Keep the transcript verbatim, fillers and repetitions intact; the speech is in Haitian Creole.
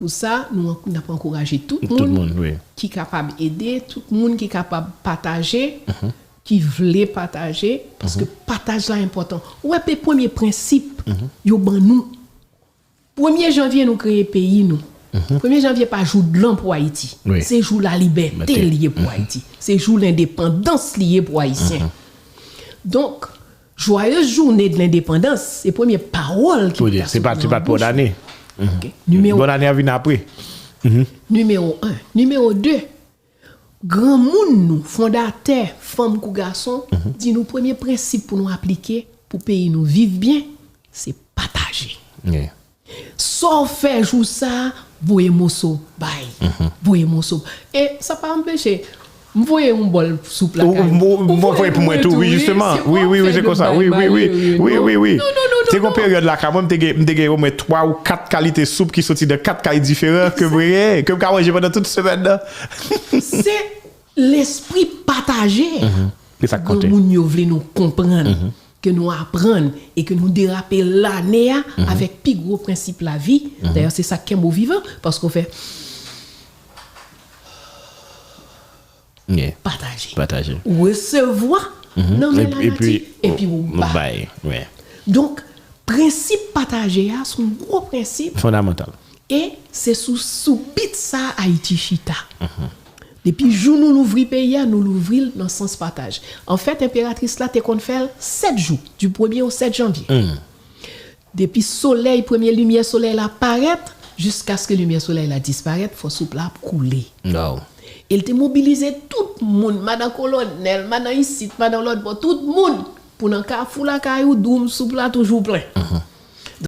Pou sa, nou an- n ap ankouraje tout Tout moun moun, wi. ki kapab ede, tout moun ki kapab pataje, ki vle pataje, paske pataj la enpòtan. Ou wè, pe premye prensip yo ban nou. Premye janvye, nou kreye peyi nou. Premye janvye pa jou dlan pou Ayiti. Wi. Se jou lalibète Bète. Li ye pou Ayiti. Se jou lendepandans li ye pou Ayisyen. Donk, joyeuse journée de l'indépendance, se premye pawòl ki Pou ta di, se soti pa se nan pa pou bouch. ane. Ok. Nimewo, Bòn ane a vin apre. nimewo en. Nimewo de, granmoun nou, fondatè, fanm kou gason, di nou premye prensip pou nou aplike pou peyi nou viv byen, se pataje. Yeah. Sa w fè jou sa, voye moso bay. Voye moso. E sa pa anpeche, m voye yon bòl soup la. Ou- ou- ou- ou voye pou mwen tou, wi, jisteman. Wi, wi, wi, se konsa. Wi, wi, wi. Wi, wi, wi. Te gon peryòd la ka mwen, m te gen, m te gen omwen twa ou kat kalite soup ki soti nan kat kay diferan ke m genyen, ke m ka manje pandan tout semèn nan. Se lespri pataje. Se sa k konte. Granmoun yo vle nou konprann, ke nou aprann e ke nou derape lane a avèk pi gwo prensip lavi. Dayè, se sa k kenbe w vivan, paske w fè Yeah. Pataje. Pataje. Ou resevwa nan men Epi- lanati, epi- epi ou ou bay. Bay, yeah. Donk, prensip pataje a se yon gwo prensip. Fondamantal. E se sou, sou bit sa Ayiti chita. Depi jou nou louvri peyi a, nou louvri l nan sans pataj. Anfèt, enperatris la te konn fè l sèt jou, du premye au sèt janvye. Depi solèy, premye limyè solèy la parèt, jiskaske limyè solèy la disparèt, fò soup la ap koule. Wow. E l te mobilize tout moun, madan kolonèl, madan isit, madan lòt bò, tout moun, pou nan kafou lakay ou, doum soup la toujou plen.